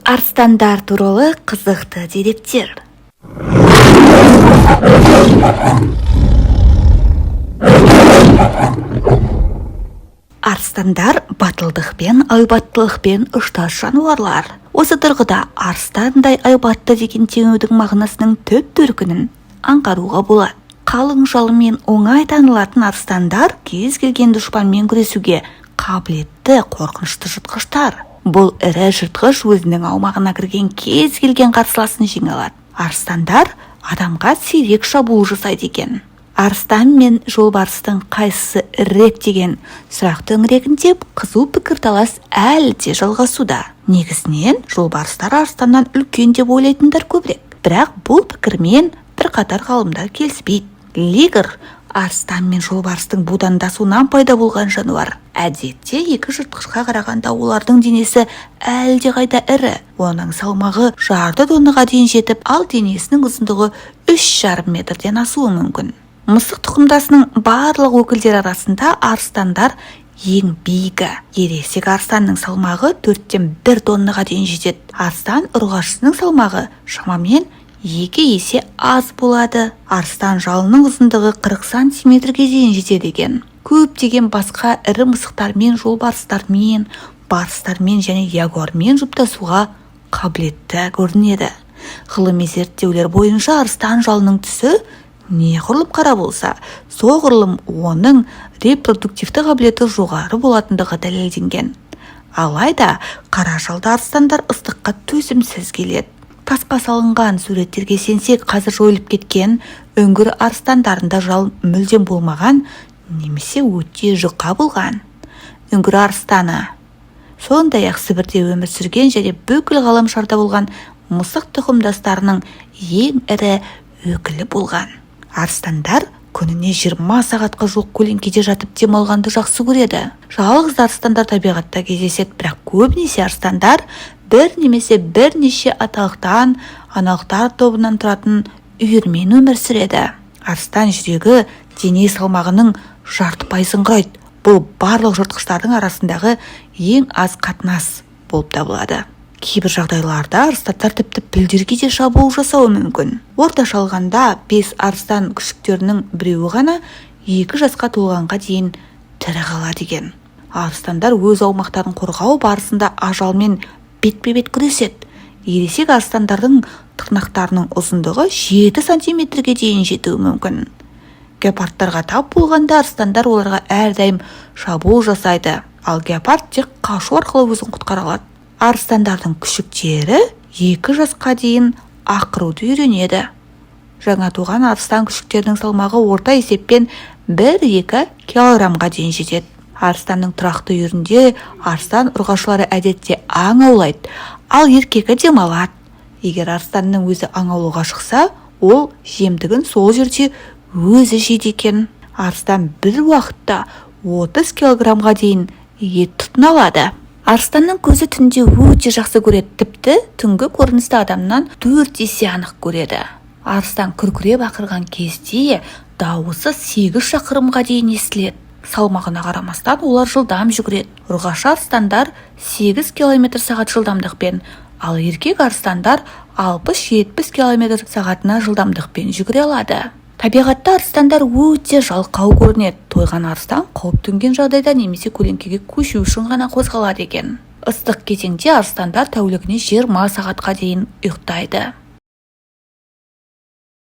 Арыстандар туралы қызықты деректер. Арыстандар батылдықпен, айбаттылықпен ұштас жануарлар. Осы тұрғыда арыстандай айбатты деген теңеудің мағынасының түп төркінін аңғаруға болады. Қалың жалымен оңай танылатын арыстандар кез келген дұшпанмен күресуге қабілетті қорқынышты жыртқыштар. Бұл ірі жыртқыш өзінің аумағына кірген кез келген қарсыласын жеңе алады. Арыстандар адамға сирек шабуыл жасайды екен. Арыстан мен жолбарыстың қайсысы ірірек деген сұрақ төңірегінде қызу пікірталас әлі де жалғасуда. Негізінен жолбарыстар арыстаннан үлкен деп ойлайтындар көбірек. Бірақ бұл пікірмен бірқатар ғалымдар келіспейді. Лигр арыстан мен жолбарыстың будандасуынан пайда болған жануар. Әдетте екі жыртқышқа қарағанда олардың денесі әлдеқайда ірі. Оның салмағы жарты тоннаға дейін жетіп, ал денесінің ұзындығы 3,5 метрден асуы мүмкін. Мысық тұқымдасының барлық өкілдері арасында арыстандар ең биігі. Ересек арыстанның салмағы 4,1 тоннаға дейін жетеді. Арыстан ұрғашысының салмағы шамамен 2 есе аз болады. Арыстан жалының ұзындығы 40 сантиметрге дейін жетеді екен. Көптеген басқа ірі мысықтармен, жолбарыстармен, барыстармен және ягуармен жұптасуға қабілетті көрінеді. Ғылыми зерттеулер бойынша арыстан жалының түсі неғұрлым қара болса, соғұрлым оның репродуктивті қабілеті жоғары болатындығы дәлелденген. Алайда қара жалды арыстандар ыстыққа төзімсіз келеді. Тасқа салынған суреттерге сенсек, қазір жойылып кеткен үңгір арыстандарында жал мүлдем болмаған немесе өте жұқа болған. Үңгір арыстаны сондай-ақ Сібірде өмір сүрген және бүкіл ғаламшарда болған мысық тұқымдастарының ең ірі өкілі болған. Арыстандар күніне 20 сағатқа жуық көлеңкеде жатып демалғанды жақсы көреді. Жалғыз арыстандар табиғатта кездеседі, бірақ көбінесе арыстандар бір немесе бірнеше аталықтан, аналықтар тобынан тұратын үйірмен өмір сүреді. Арыстан жүрегі дене салмағының жарты пайызын құрайды. Бұл барлық жыртқыштардың арасындағы ең аз қатынас болып табылады. Кейбір жағдайларда арыстандар тіпті пілдерге де шабуыл жасауы мүмкін. Орташа алғанда 5 арыстан күшіктерінің біреуі ғана 2 жасқа толғанға дейін тірі қалады екен. Арыстандар өз аумақтарын қорғау барысында ажалмен бетпе-бет күреседі. Ересек арыстандардың тырнақтарының ұзындығы 7 сантиметрге дейін жетуі мүмкін. Гепардтарға тап болғанда арыстандар оларға әрдайым шабуыл жасайды, ал гепард тек қашу арқылы өзін құтқара алады. Арыстандардың күшіктері 2 жасқа дейін ақыруды үйренеді. Жаңа туған арыстан күшіктерінің салмағы орта есеппен 1-2 килограммға дейін жетеді. Арыстанның тұрақты үйірінде арыстан ұрғашылары әдетте аң аулайды, ал еркегі демалады. Егер арыстанның өзі аң аулауға шықса, ол жемтігін сол жерде өзі жейді екен. Арыстан бір уақытта 30 килограммға дейін ет тұтына алады. Арыстанның көзі түнде өте жақсы көреді, тіпті түнгі көріністі адамнан 4 есе анық көреді. Арыстан күркіреп ақырған кезде дауысы 8 шақырымға дейін естіледі. Салмағына қарамастан олар жылдам жүгіреді. Ұрғашы арыстандар 8 километр сағат жылдамдықпен, ал еркек арыстандар 60-70 километр сағатына жылдамдықпен жүгіре алады. Табиғатта арыстандар өте жалқау көрінеді. Тойған арыстан қауіп төнген жағдайда немесе көлеңкеге көшу үшін ғана қозғалады екен. Ыстық кезеңде арыстандар тәулігіне 20 сағатқа дейін ұйықтайды.